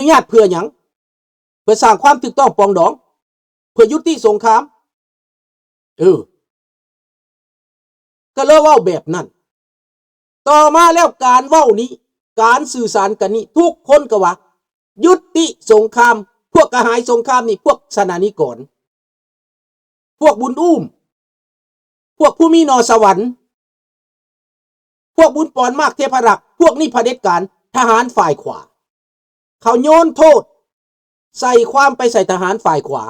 ອະນຸຍາດເພື່ອຫຍັງ? ເພື່ອສ້າງຄວາມຖືກຕ້ອງປອງດອງ? ເພື່ອຍຸຕິສົງຄາມ? ເອີ ກໍເລີຍເວົ້າແບບນັ້ນ. ຕໍ່ມາແລ້ວການເວົ້ານີ້ ການສື່ສານກັນນີ້ ທຸກຄົນກໍວ່າ ຍຸຕິສົງຄາມ, ພວກກະຫາຍສົງຄາມນີ້ ພວກສະໜານິກອນ, ພວກບຸນອູ້ມ, ພວກຜູ້ມີໜໍ່ສະຫວັນ, ພວກບຸນປອນ ມາກເທພະລັກ, ພວກນີ້ຜະເດັດການ, ທະຫານຝ່າຍຂວາ. ເຂົາໂຍນໂທດໃສ່ຄວາມໄປໃສ່ທະຫານຝ່າຍຂວາ,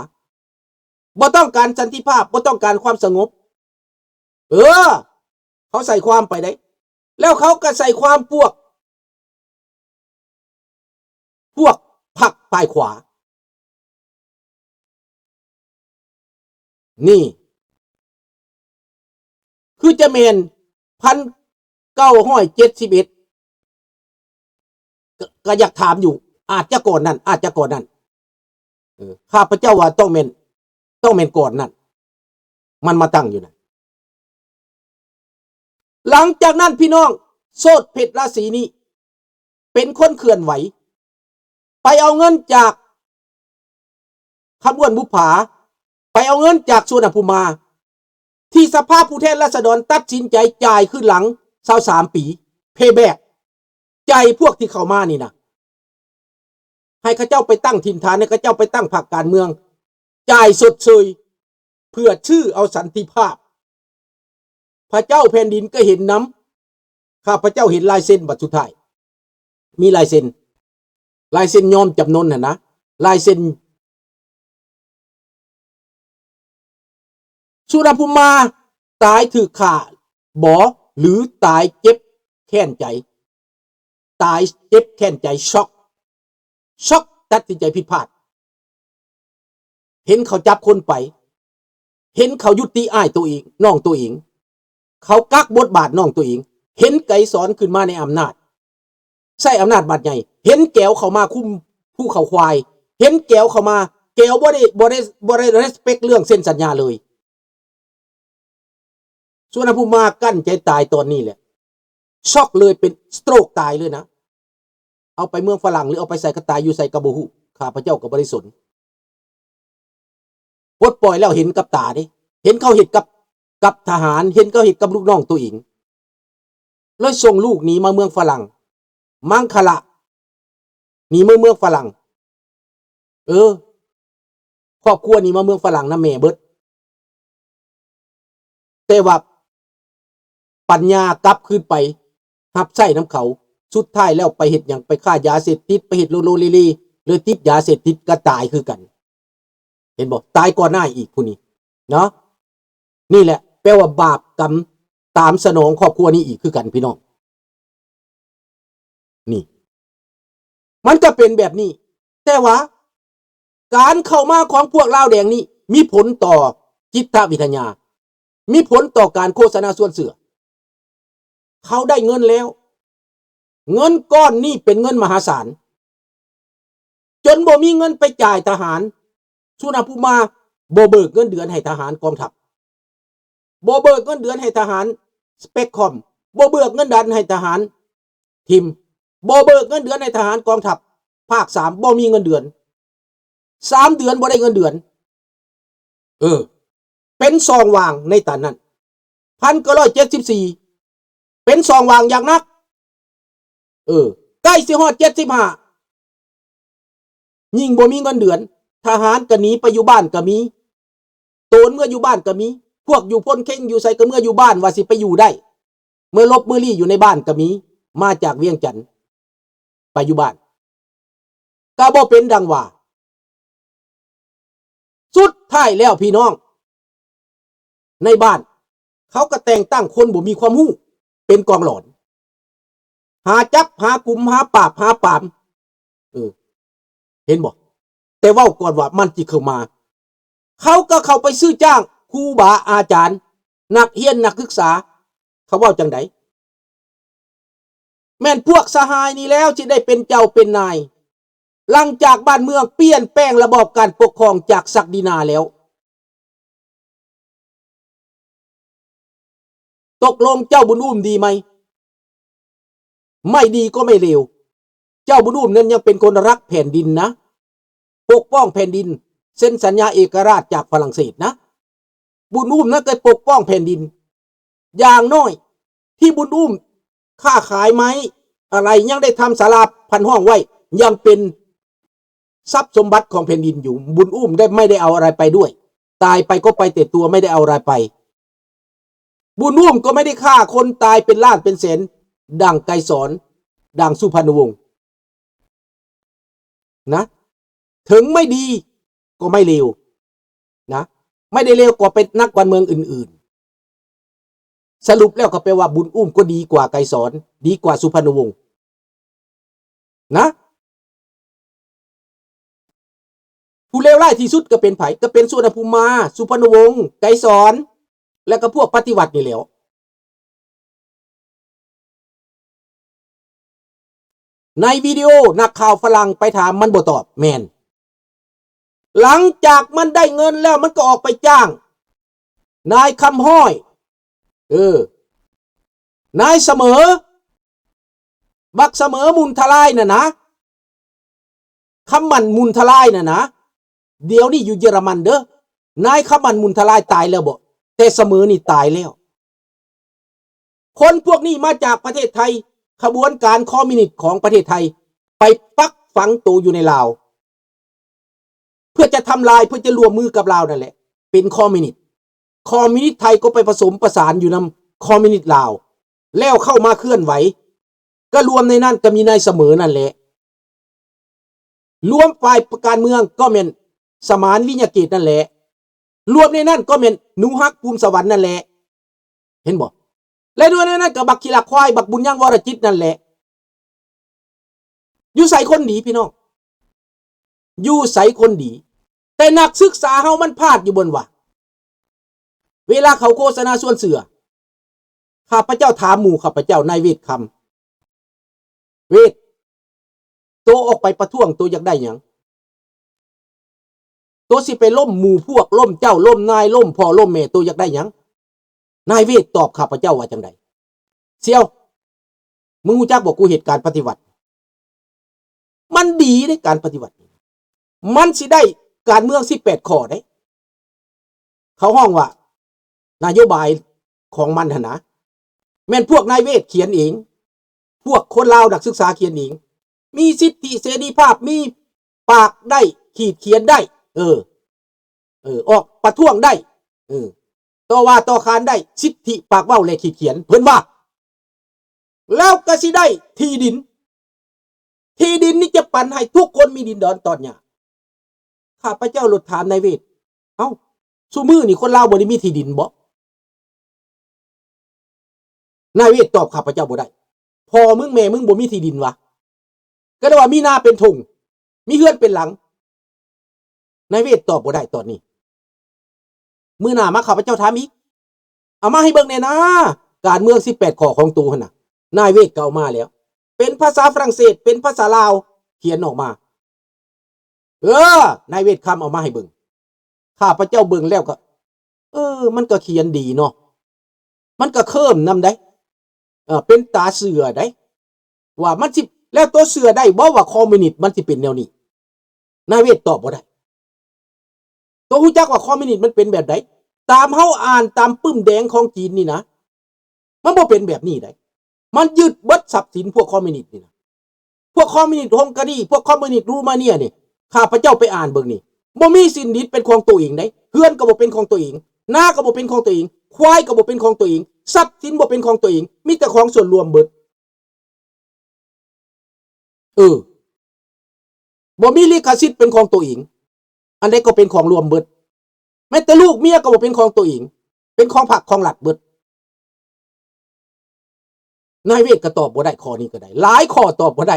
ບໍ່ຕ້ອງການສັນຕິພາບ, ບໍ່ຕ້ອງການຄວາມສະຫງົບ. ເອີ ເຂົາໃສ່ຄວາມໄປເດ້, ແລ້ວເຂົາກໍໃສ່ຄວາມພວກ ພວກພັກຝ່າຍຂວາ. ນີ້ ຄືຈະແມ່ນ ພັນເກົ້າຮ້ອຍເຈັດສິບເອັດ ກໍ ກໍຢາກຖາມຢູ່ ອາດຈະກ່ອນນັ້ນ ອາດຈະກ່ອນນັ້ນ. ເອີ ຂ້າພະເຈົ້າວ່າຕ້ອງແມ່ນ ຕ້ອງແມ່ນກ່ອນນັ້ນ ມັນມາຕັ້ງຢູ່ນັ້ນ. ຫຼັງຈາກນັ້ນ ພີ່ນ້ອງ ໂສດເພັດລາສີນີ້ ເປັນຄົນເຄື່ອນໄຫວ ໄປເອົາເງິນຈາກຄຳອ້ວນບຸບຜາ, ໄປເອົາເງິນຈາກສຸວັນນະພູມາ ທີ່ສະພາຜູ້ແທນລາຊະດອນຕັດສິນໃຈຈ່າຍຄືນຫຼັງຊາວສາມປີ payback ໃຈພວກທີ່ເຂົ້າມານີ້ນະ ໃຫ້ເຂົາເຈົ້າໄປຕັ້ງຖິ່ນຖານ, ໃຫ້ເຂົາເຈົ້າໄປຕັ້ງພັກການເມືອງ, ຈ່າຍຊົດເຊີຍ ເພື່ອຊື້ເອົາສັນຕິພາບ. ພະເຈົ້າແຜ່ນດິນກໍເຫັນນຳ, ຂ້າພະເຈົ້າເຫັນລາຍເຊັນບັດສຸດທ້າຍ ມີລາຍເຊັນ ລາຍເຊັນຍອມຈຳນົນຫັ້ນນະ ລາຍເຊັນ. ສຸວັນນະພູມາຕາຍຖືກຂ້າບໍ ຫຼື ຕາຍເຈັບແຄ້ນໃຈ? ຕາຍເຈັບແຄ້ນໃຈ ຊັອກ ຊັອກ ຕັດສິນໃຈຜິດພາດ. ເຫັນເຂົາຈັບຄົນໄປ, ເຫັນເຂົາຍຸຕິອ້າຍໂຕເອງ ນ້ອງໂຕເອງ, ເຂົາກັກບົດບາດນ້ອງໂຕເອງ, ເຫັນໄກສອນຂຶ້ນມາໃນອຳນາດ ໃຊ້ອຳນາດບາດໃຫຍ່, ເຫັນແກວເຂົ້າມາຄຸມພູເຂົາຄວາຍ, ເຫັນແກວເຂົ້າມາ, ແກວບໍ່ໄດ້ ບໍ່ໄດ້ ບໍ່ໄດ້ respect ເລື່ອງເຊັນສັນຍາເລີຍ. ສຸວັນນະພູມາກັ້ນໃຈຕາຍຕອນນີ້ແຫຼະ ຊັອກເລີຍ ເປັນ stroke ຕາຍເລີຍນະ. ເອົາໄປເມືອງຝຣັ່ງ ຫຼື ເອົາໄປໃສກໍຕາຍ ຢູ່ໃສກໍບໍ່ຮູ້ ຂ້າພະເຈົ້າກໍບໍ່ໄດ້ສົນ. ປົດປ່ອຍແລ້ວເຫັນກັບຕາເດ້ ເຫັນເຂົາເຮັດກັບ ກັບທະຫານ, ເຫັນເຂົາເຮັດກັບລູກນ້ອງໂຕເອງ. ເລີຍສົ່ງລູກໜີມາເມືອງຝຣັ່ງ, ມັງຄະລະ ໜີມາເມືອງຝຣັ່ງ. ເອີ ຄອບຄົວໜີມາເມືອງຝຣັ່ງນຳແມ່ເບິດ. ແຕ່ວ່າປັນຍາກັບຄືນໄປຮັບໃຊ້ນຳເຂົາ, ສຸດທ້າຍແລ້ວໄປເຮັດຫຍັງ? ໄປຄ້າຢາເສບຕິດ, ໄປເຮັດໂລໂລເລເລ, ເລີຍຕິດຢາເສບຕິດກໍຕາຍຄືກັນ. ເຫັນບໍ່? ຕາຍກ່ອນໜ້າອີກຜູ້ນີ້ເນາະ. ນີ້ແຫຼະ ແປວ່າບາບກຳຕາມສະໜອງຄອບຄົວນີ້ອີກຄືກັນ ພີ່ນ້ອງ. ນີ້ ມັນກໍເປັນແບບນີ້. ແຕ່ວ່າການເຂົ້າມາຂອງພວກລາວແດງນີ້ມີຜົນຕໍ່ຈິດຕະວິທະຍາ, ມີຜົນຕໍ່ການໂຄສະນາຊວນເຊື່ອ. ເຂົາໄດ້ເງິນແລ້ວ, ເງິນກ້ອນນີ້ເປັນເງິນມະຫາສານ, ຈົນບໍ່ມີເງິນໄປຈ່າຍທະຫານ. ສຸວັນນະພູມາບໍ່ເບີກເງິນເດືອນໃຫ້ທະຫານກອງທັບ, ບໍ່ເບີກເງິນເດືອນໃຫ້ທະຫານສະເປັກຄອມ, ບໍ່ເບີກເງິນເດືອນໃຫ້ທະຫານ ທີມ ບໍ່ເບີກເງິນເດືອນໃຫ້ທະຫານກອງທັບພາກສາມ, ບໍ່ມີເງິນເດືອນ, ສາມເດືອນບໍ່ໄດ້ເງິນເດືອນ. ເອີ ເປັນຊ່ອງວ່າງໃນຕອນນັ້ນ ພັນເກົ້າຮ້ອຍເຈັດສິບສີ່ ເປັນຊ່ອງວ່າງຢ່າງໜັກ. ເອີ ໃກ້ຊິຮອດເຈັດສິບຫ້າ ຍິ່ງບໍ່ມີເງິນເດືອນ, ທະຫານກໍໜີໄປຢູ່ບ້ານກໍມີ, ໂຕນເມືອຢູ່ບ້ານກໍມີ, ພວກຢູ່ພົນເຄັງຢູ່ໃສກໍເມືອຢູ່ບ້ານ ວ່າຊິໄປຢູ່ໄດ້, ເມືອຫຼົບມືລີ້ຢູ່ໃນບ້ານກໍມີ, ມາຈາກວຽງຈັນໄປຢູ່ບ້ານ ກໍບໍ່ເປັນດັ່ງວ່າ. ສຸດທ້າຍແລ້ວພີ່ນ້ອງ ໃນບ້ານເຂົາກໍແຕ່ງຕັ້ງຄົນບໍ່ມີຄວາມຮູ້ເປັນກອງຫຼອນ ຫາຈັບ ຫາກຸມ ຫາປາບ ຫາປາມ. ເອີ ເຫັນບໍ່? ແຕ່ເວົ້າກ່ອນວ່າມັນຊິເຂົ້າມາ, ເຂົາກໍເຂົ້າໄປຊື້ຈ້າງຄູບາອາຈານ, ນັກຮຽນ ນັກສຶກສາ. ເຂົາເວົ້າຈັ່ງໃດ? ແມ່ນພວກສະຫາຍນີ້ແລ້ວ ຊິໄດ້ເປັນເຈົ້າເປັນນາຍ ຫຼັງຈາກບ້ານເມືອງປ່ຽນແປງລະບອບການປົກຄອງຈາກສັກດິນາແລ້ວ. ຕົກລົງເຈົ້າບຸນອູ້ມດີໄໝ? ໄມ່ດີກໍໄມ່ເລວ. ເຈົ້າບຸນອຸ້ມນັ້ນຍັງເປັນຄົນຮັກແຜ່ນດິນນະ, ປົກປ້ອງແຜ່ນດິນ, ເຊັນສັນຍາເອກະລາດຈາກຝຣັ່ງເສດນະ. ບຸນອຸ້ມນັ້ນກໍປົກປ້ອງແຜ່ນດິນ. ຢ່າງນ້ອຍທີ່ບຸນອຸ້ມຄ້າຂາຍໄມ້ອາໄລ ຍັງໄດ້ທຳສາລາພັນຫ້ອງໄວ້, ຍັງເປັນຊັບສົມບັດຂອງແຜ່ນດິນຢູ່. ບຸນອຸ້ມໄດ້ ໄມ່ໄດ້ເອົາອະໄລໄປດ້ວຍ, ຕາຍໄປກໍໄປແຕ່ຕົວ, ໄມ່ໄດ້ເອົາອະໄລໄປ. ບຸນອຸ້ມກໍໄມ່ໄດ້ຂ້າຄົນຕາຍເປັນລ້ານເປັນແສນ ດັ່ງໄກສອນ, ດັ່ງສຸພັນນະວົງ ນະ. ເຖິງໄມ່ດີກໍໄມ່ເລວນະ, ໄມ່ໄດ້ເລວກວ່າໄປນັກການເມືອງອື່ນໆ. ສະຫຼຸບແລ້ວກໍແປວ່າບຸນອຸ້ມກໍດີກວ່າໄກສອນ, ດີກວ່າສຸພັນນະວົງນະ. ຜູ້ເລວຮ້າຍທີ່ສຸດກໍເປັນໃຜ? ກໍເປັນສຸວັນນະພູມາ, ສຸພັນນະວົງ, ໄກສອນ ແລ້ວກໍພວກປະຕິວັດນີ້ແຫຼ້ວ. ໃນວິດີໂອນັກຂ່າວຝຣັ່ງໄປຖາມ ມັນບໍ່ຕອບ. ແມ່ນ. ຫຼັງຈາກມັນໄດ້ເງິນແລ້ວ ມັນກໍອອກໄປຈ້າງນາຍຄຳຮ້ອຍ, ເອີ, ນາຍສະເໝີ, ບັກສະເໝີມູນທະລາຍນັ້ນນະ, ຄຳໝັ້ນມູນທະລາຍນັ້ນນະ. ດຽວນີ້ຢູ່ເຢຍລະມັນເດີ້. ນາຍຄຳໝັ້ນມູນທະລາຍຕາຍແລ້ວບໍ? ແຕ່ສະເໝີນີ້ຕາຍແລ້ວ. ຄົນພວກນີ້ມາຈາກປະເທດໄທ, ຂະບວນການຄອມມິວນິດຂອງປະເທດໄທ ໄປປັກຝັງໂຕຢູ່ໃນລາວ ເພື່ອຈະທຳລາຍ, ເພື່ອຈະຮ່ວມມືກັບລາວນັ້ນແຫຼະ, ເປັນຄອມມິວນິດ. ຄອມມິວນິດໄທກໍໄປປະສົມປະສານຢູ່ນຳຄອມມິວນິດລາວ ແລ້ວເຂົ້າມາເຄື່ອນໄຫວ, ກໍລວມໃນນັ້ນກໍມີນາຍສະເໝີນັ້ນແຫຼະ. ລວມຝ່າຍການເມືອງກໍແມ່ນສະໝານ ວິຍະເກດນັ້ນແຫຼະ, ລວມໃນນັ້ນກໍແມ່ນໜູຮັກ ພູມສະຫວັນນັ້ນແຫຼະ. ເຫັນບໍ່? ແລະ ລວມໃນນັ້ນກໍບັກຂີ້ລາຄວາຍ ບັກບຸນຍັງ ວໍລະຈິດນັ້ນແຫຼະ. ຢູ່ໃສຄົນດີພີ່ນ້ອງ? ຢູ່ໃສຄົນດີ? ແຕ່ນັກສຶກສາເຮົາມັນພາດຢູ່ບ່ອນວ່າ ເວລາເຂົາໂຄສະນາຊວນເຊື່ອ, ຂ້າພະເຈົ້າຖາມໝູ່ຂ້າພະເຈົ້າ ນາຍເວດຄຳ, ເວດ, ໂຕອອກໄປປະທ້ວງ ໂຕຢາກໄດ້ຫຍັງ? ໂຕຊິໄປລົ້ມໝູ່ພວກ, ລົ້ມເຈົ້າ, ລົ້ມນາຍ, ລົ້ມພໍ່, ລົ້ມແມ່, ໂຕຢາກໄດ້ຫຍັງ? ນາຍເວດຕອບຂ້າພະເຈົ້າວ່າຈັ່ງໃດ? ສ່ຽວ, ມຶງຮູ້ຈັກບໍ່ ກູເຮັດການປະຕິວັດ? ມັນດີເດ້ ການປະຕິວັດນີ້ ມັນຊິໄດ້ການເມືອງສິບແປດຂໍ້ເດ້. ເຂົາຮ້ອງວ່ານະໂຍບາຍຂອງມັນຫັ້ນນະ ແມ່ນພວກນາຍເວດຂຽນເອງ, ພວກຄົນລາວນັກສຶກສາຂຽນເອງ, ມີສິດທິເສລີພາບ, ມີປາກໄດ້, ຂີດຂຽນໄດ້, ເອີ, ເອີ, ອອກປະທ້ວງໄດ້, ເອີ, ຕໍ່ວ່າຕໍ່ຂານໄດ້, ສິດທິປາກເວົ້າ ແລະ ຂີດຂຽນ, ເພິ່ນວ່າ. ແລ້ວກໍຊິໄດ້ທີ່ດິນ, ທີ່ດິນນີ້ຈະປັນໃຫ້ທຸກຄົນມີດິນດອນຕອນຫຍ້າ. ຂ້າພະເຈົ້າໂລດຖາມນາຍເວດ, ເອົ້າ, ຊຸມື້ນີ້ຄົນລາວບໍ່ໄດ້ມີທີ່ດິນບໍ? ນາຍເວດຕອບຂ້າພະເຈົ້າບໍ່ໄດ້. ພໍ່ມຶງແມ່ມຶງບໍ່ມີທີ່ດິນຫວາ? ກໍໄດ້ວ່າມີນາເປັນທົ່ງ, ມີເຮືອນເປັນຫຼັງ. ນາຍເວດຕອບບໍ່ໄດ້ຕອນນີ້. ມື້ໜ້າມາຂ້າພະເຈົ້າຖາມອີກ. ເອົາມາໃຫ້ເບິ່ງແດ່ນາ, ການເມືອງສິບແປດຂໍ້ຂອງໂຕຫັ້ນນະ. ນາຍເວດກໍເອົາມາແລ້ວ. ເປັນພາສາຝຣັ່ງເສດ, ເປັນພາສາລາວ, ຂຽນອອກມາ. ເອີ, ນາຍເວດຄຳເອົາມາໃຫ້ເບິ່ງ. ຂ້າພະເຈົ້າເບິ່ງແລ້ວກໍ, ເອີ, ມັນກໍຂຽນດີເນາະ. ມັນກໍເຄີມນຳໃດ໋. ເອີ, ເປັນຕາເຊື່ອໃດ໋ ວ່າມັນຊິ, ແລ້ວໂຕເຊື່ອໄດ້ບໍ່ວ່າຄອມມິວນິດມັນຊິເປັນແນວນີ້? ນາຍເວດຕອບບໍ່ໄດ້. ໂຕຮູ້ຈັກວ່າຄອມມິວນິດມັນເປັນແບບໃດ? ຕາມເຮົາອ່ານຕາມປຶ້ມແດງຂອງຈີນນີ້ນະ, ມັນບໍ່ເປັນແບບນີ້ໃດ໋. ມັນຍຶດເບິດຊັບສິນພວກຄອມມິວນິດນີ້ນະ. ພວກຄອມມິວນິດຮົງກາຣີ, ພວກຄອມມິວນິດຣູມາເນຍນີ້, ຂ້າພະເຈົ້າໄປອ່ານເບິ່ງນີ້, ບໍ່ມີສິນດິນເປັນຂອງໂຕເອງໃດ໋. ເຮືອນກໍບໍ່ເປັນຂອງໂຕເອງ, ນາກໍບໍ່ເປັນຂອງໂຕເອງ, ຄວາຍກໍບໍ່ເປັນຂອງໂຕເອງ, ຊັບສິນບໍ່ເປັນຂອງໂຕເອງ, ມີແຕ່ຂອງສ່ວນລວມເບິດ. ເອີ, ບໍ່ມີລິຂະສິດເປັນຂອງໂຕເອງ, ອັນໃດກໍເປັນຂອງລວມເບິດ. ແມ້ແຕ່ລູກເມຍກໍບໍ່ເປັນຂອງໂຕເອງ, ເປັນຂອງພັກຂອງລັດເບິດ. ນາຍເວດກໍຕອບບໍ່ໄດ້ຂໍ້ນີ້ກໍໄດ້, ຫຼາຍຂໍ້ຕອບບໍ່ໄດ້.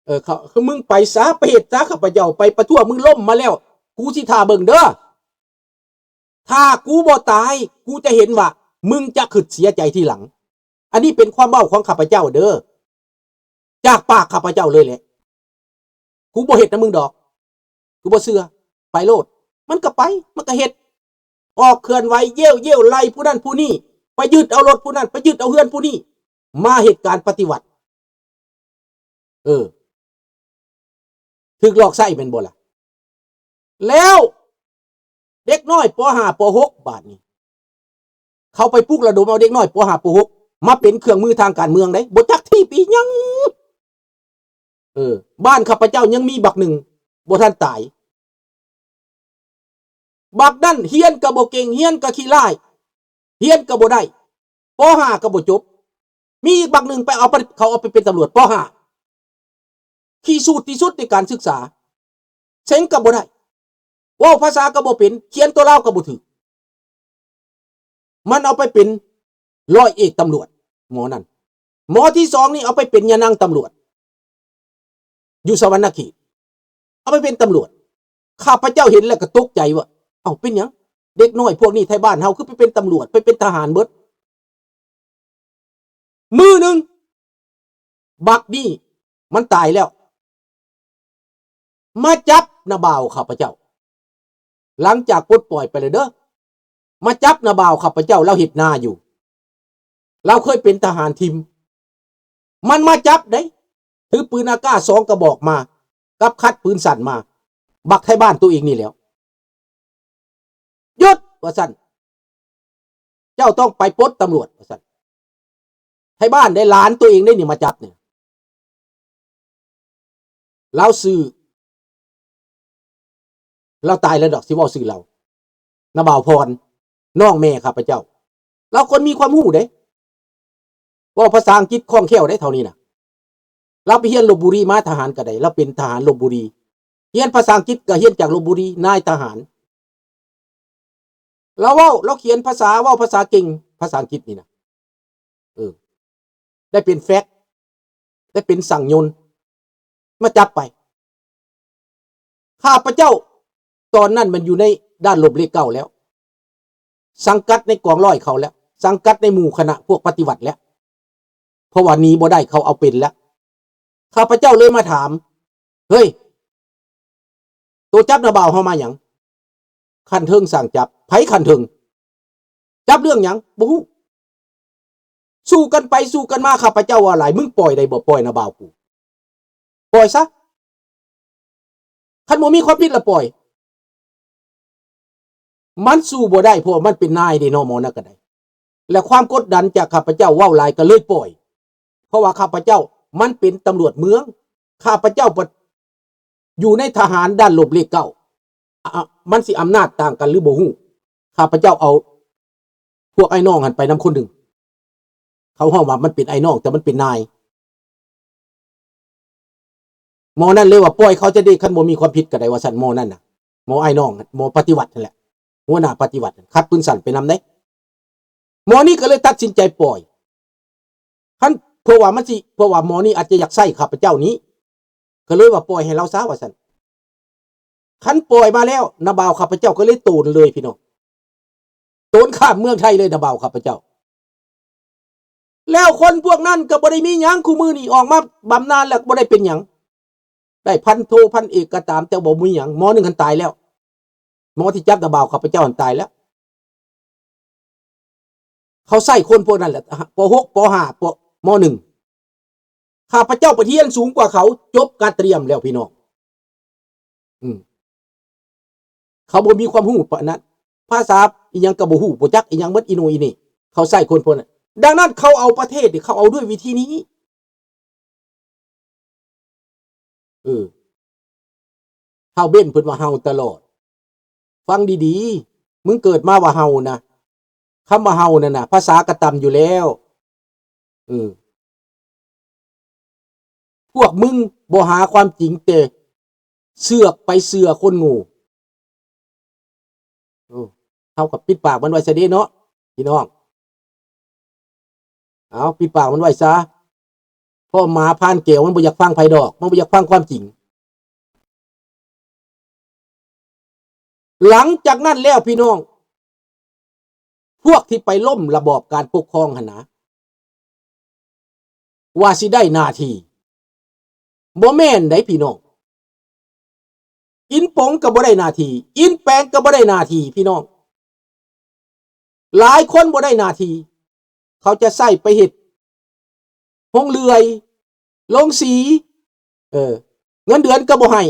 ເອີ, ເຂົາ, ມຶງໄປຊະ, ໄປເຮັດຊະ, ຂ້າພະເຈົ້າໄປປະທ້ວງ, ມຶງລົ້ມມາແລ້ວ, ກູຊິຖ້າເບິ່ງເດີ້. ຖ້າກູບໍ່ຕາຍ, ກູຈະເຫັນວ່າມຶງຈະຄຶດເສຍໃຈທີຫຼັງ. ອັນນີ້ເປັນຄວາມເວົ້າຂອງຂ້າພະເຈົ້າເດີ້, ຈາກປາກຂ້າພະເຈົ້າເລີຍແຫຼະ. ກູບໍ່ເຮັດນຳມຶງດອກ, ກູບໍ່ເຊື່ອ, ໄປໂລດ. ມັນກໍໄປ, ມັນກໍເຮັດ, ອອກເຄື່ອນໄຫວ, ເຢ້ວໆ ໄລ່ຜູ້ນັ້ນຜູ້ນີ້, ໄປຍຶດເອົາລົດຜູ້ນັ້ນ, ໄປຍຶດເອົາເຮືອນຜູ້ນີ້, ມາເຮັດການປະຕິວັດ. ເອີ, ຖືກຫຼອກໃຊ້ແມ່ນບໍ່ລະ? ແລ້ວເດັກນ້ອຍ ປໍຫ້າ ປໍຫົກ ບາດນີ້ ເຂົາໄປປຸກລະດົມເອົາເດັກນ້ອຍ ປໍຫ້າ ປໍຫົກ ມາເປັນເຄື່ອງມືທາງການເມືອງເດ້ ບໍ່ຈັກທີບອີ່ຫຍັງ. ເອີ ບ້ານຂ້າພະເຈົ້າຍັງມີບັກໜຶ່ງບໍ່ທັນຕາຍ. ບັກນັ້ນຮຽນກໍບໍ່ເກັ່ງ, ຮຽນກໍຂີ້ລ້າຍ, ຮຽນກໍບໍ່ໄດ້, ປໍຫ້າກໍບໍ່ຈົບ. ມີອີກບັກໜຶ່ງໄປເອົາໄປ, ເຂົາເອົາໄປເປັນຕຳຫຼວດ ປໍຫ້າ ຂີ້ສູດທີ່ສຸດໃນການສຶກສາ, ເສັງກໍບໍ່ໄດ້, ເວົ້າພາສາກໍບໍ່ເປັນ, ຂຽນຕົວລາວກໍບໍ່ຖືກ. ມັນເອົາໄປເປັນຮ້ອຍເອກຕຳຫຼວດ ໝໍນັ້ນ. ໝໍທີສອງນີ້ເອົາໄປເປັນຍານາງຕຳຫຼວດ ຢູ່ສະຫວັນນະເຂດ ເອົາໄປເປັນຕຳຫຼວດ. ຂ້າພະເຈົ້າເຫັນແລ້ວກໍຕົກໃຈວ່າ ເອົ້າ ເປັນຫຍັງເດັກນ້ອຍພວກນີ້ໄທບ້ານເຮົາຄືໄປເປັນຕຳຫຼວດ ໄປເປັນທະຫານເບິດ? ມື້ໜຶ່ງ ບັກນີ້ມັນຕາຍແລ້ວ ມາຈັບນ້າບ່າວຂ້າພະເຈົ້າ ຫຼັງຈາກປົດປ່ອຍໄປແລ້ວເດີ ມາຈັບນ້າບ່າວຂ້າພະເຈົ້າ ລາວເຮັດນາຢູ່ ລາວເຄີຍເປັນທະຫານຖິ້ມ ມັນມາຈັບເດ້ ຖືປືນອາກາສອງກະບອກມາ ກັບຄັດປືນສັ້ນມາ ບັກໄທບ້ານໂຕເອງນີ້ແຫຼ້ວ. ຢຸດ ວ່າຊັ້ນ ເຈົ້າຕ້ອງໄປປົດຕຳຫຼວດ ວ່າຊັ້ນ. ໄທບ້ານໄດ້ ຫຼານໂຕເອງໄດ້ນີ້ມາຈັບນີ້ ລາວຊື່ ລາວຕາຍແລ້ວດອກ ຊິເວົ້າຊື່ລາວ ນ້າບ່າວພອນ ນ້ອງແມ່ຂ້າພະເຈົ້າ ລາວຄົນມີຄວາມຮູ້ເດ້ ເວົ້າພາສາອັງກິດຄ່ອງແຄ້ວເດ້ເທົ່ານີ້ນະ. ລາວໄປຮຽນລົບບຸຣີມາ ທະຫານກໍໄດ້ ລາວເປັນທະຫານລົບບຸຣີ ຮຽນພາສາອັງກິດກໍຮຽນຈາກລົບບຸຣີ ນາຍທະຫານ. ລາວເວົ້າ ລາວຂຽນພາສາ ເວົ້າພາສາເກັ່ງ ພາສາອັງກິດນີ້ນະ ເອີ ໄດ້ເປັນແຟັກ ໄດ້ເປັນຊ່າງຍົນ ມາຈັບໄປ. ຂ້າພະເຈົ້າຕອນນັ້ນມັນຢູ່ໃນດ້ານລົບເລກເກົ້າແລ້ວ ສັງກັດໃນກອງຮ້ອຍເຂົາແລ້ວ ສັງກັດໃນໝູ່ຄະນະພວກປະຕິວັດແລ້ວ ເພາະວ່າໜີບໍ່ໄດ້ ເຂົາເອົາເປັນແລ້ວ. ຂ້າພະເຈົ້າເລີຍມາຖາມ ເຮີ້ຍ ໂຕຈັບນ້າບ່າວເຮົາມາຫຍັງ? ຂັ້ນເທິງສັ່ງຈັບ. ໃຜຂັ້ນເທິງ? ຈັບເລື່ອງຫຍັງ? ບໍ່ຮູ້. ສູ້ກັນໄປສູ້ກັນມາ ຂ້າພະເຈົ້າວ່າຫຼາຍ ມຶງປ່ອຍໄດ້ບໍ່? ປ່ອຍນ້າບ່າວກູ ປ່ອຍຊະ ຄັນບໍ່ມີຄວາມຜິດລະປ່ອຍ. ມັນສູ້ບໍ່ໄດ້ ເພາະວ່າມັນເປັນນາຍເດ້ເນາະ ໝໍນັ້ນກໍໄດ້ ແລະ ຄວາມກົດດັນຈາກຂ້າພະເຈົ້າເວົ້າຫຼາຍກໍເລີຍປ່ອຍ ເພາະວ່າຂ້າພະເຈົ້າມັນເປັນຕຳຫຼວດເມືອງ ຂ້າພະເຈົ້າປະ ຢູ່ໃນທະຫານດ້ານລົບເລກເກົ້າ ອະ ມັນຊິອຳນາດຕ່າງກັນຫຼືບໍ່ຮູ້. ຂ້າພະເຈົ້າເອົາພວກອ້າຍນ້ອງຫັ້ນໄປນຳຄົນໜຶ່ງ ເຂົາຮ້ອງວ່າມັນເປັນອ້າຍນ້ອງ ແຕ່ມັນເປັນນາຍ. ໝໍນັ້ນເລີຍວ່າ ປ່ອຍເຂົາຈະເດ ຄັນບໍ່ມີຄວາມຜິດກໍໄດ້ ວ່າຊັ້ນ ໝໍນັ້ນນະ ໝໍອ້າຍນ້ອງ ໝໍປະຕິວັດຫັ້ນແຫຼະ ຫົວໜ້າປະຕິວັດ ຄັດປືນສັ້ນໄປນຳເດ້. ໝໍນີ້ກໍເລີຍຕັດສິນໃຈປ່ອຍ ຄັນ ເພາະວ່າມັນຊິ ເພາະວ່າໝໍນີ້ອາດຈະຢາກໃຊ້ຂ້າພະເຈົ້ານີ້ ກໍເລີຍວ່າປ່ອຍໃຫ້ລາວຊະ ວ່າຊັ້ນ. ຄັນປ່ອຍມາແລ້ວ ນ້າບ່າວຂ້າພະເຈົ້າກໍເລີຍໂຕນເລີຍພີ່ນ້ອງ ໂຕນຂ້າມເມືອງໄທເລີຍ ນ້າບ່າວຂ້າພະເຈົ້າ. ແລ້ວຄົນພວກນັ້ນກໍບໍ່ໄດ້ມີຫຍັງ ຄູ່ມື້ນີ້ອອກມາບຳນານແລ້ວບໍ່ໄດ້ເປັນຫຍັງ ໄດ້ພັນໂທພັນເອກກໍຕາມ ແຕ່ບໍ່ມີຫຍັງ. ໝໍໜຶ່ງຫັ້ນຕາຍແລ້ວ ໝໍທີ່ຈັບນ້າບ່າວຂ້າພະເຈົ້າຫັ້ນຕາຍແລ້ວ. ເຂົາໃຊ້ຄົນພວກນັ້ນແຫຼະ ປໍຫົກ ປໍຫ້າ ປໍ ມໍໜຶ່ງ. ຂ້າພະເຈົ້າໄປຮຽນສູງກວ່າເຂົາ ຈົບການຕຣຽມແລ້ວພີ່ນ້ອງ. ອືມ ເຂົາບໍ່ມີຄວາມຮູ້ປານນັ້ນ ພາສາອີ່ຫຍັງກໍບໍ່ຮູ້ ບໍ່ຈັກອີ່ຫຍັງໝົດ ອີໂນ່ອີເນ່. ເຂົາໃຊ້ຄົນພວກນັ້ນ ດັ່ງນັ້ນເຂົາເອົາປະເທດນີ້ ເຂົາເອົາດ້ວຍວິທີນີ້. ເອີ ທ້າວເບັນເພິ່ນວ່າເຫົ່າຕະຫຼອດ. ຟັງດີໆ ມຶງເກີດມາວ່າເຫົ່ານະ ຄຳວ່າເຫົ່ານັ້ນນະ ພາສາກະຕ່ຳຢູ່ແລ້ວ. ເອີ ພວກມຶງບໍ່ຫາຄວາມຈິງ ແຕ່ເຊືອກໄປເຊື່ອຄົນໂງ່. ເອີ ເຮົາກໍປິດປາກມັນໄວ້ຊະເດ້ເນາະ ພີ່ນ້ອງ. ເອົາ ປິດປາກມັນໄວ້ຊະ ເພາະໝາຜ່ານແກວມັນບໍ່ຢາກຟັງໃຜດອກ ມັນບໍ່ຢາກຟັງຄວາມຈິງ. ຫຼັງຈາກນັ້ນແລ້ວ ພີ່ນ້ອງ ພວກທີ່ໄປລົ້ມລະບອບການປົກຄອງຫັ້ນນະ ວ່າຊິໄດ້ໜ້າທີ່ ບໍ່ແມ່ນໃດພີ່ນ້ອງ. ອິນປົງກໍບໍ່ໄດ້ໜ້າທີ່ ອິນແປງກໍບໍ່ໄດ້ໜ້າທີ່ພີ່ນ້ອງ. ຫຼາຍຄົນບໍ່ໄດ້ໜ້າທີ່ ເຂົາຈະໃຊ້ໄປເຮັດໂຮງເລື່ອຍ ໂລງສີ ເອີ ເງິນເດືອນກໍບໍ່ໃຫ້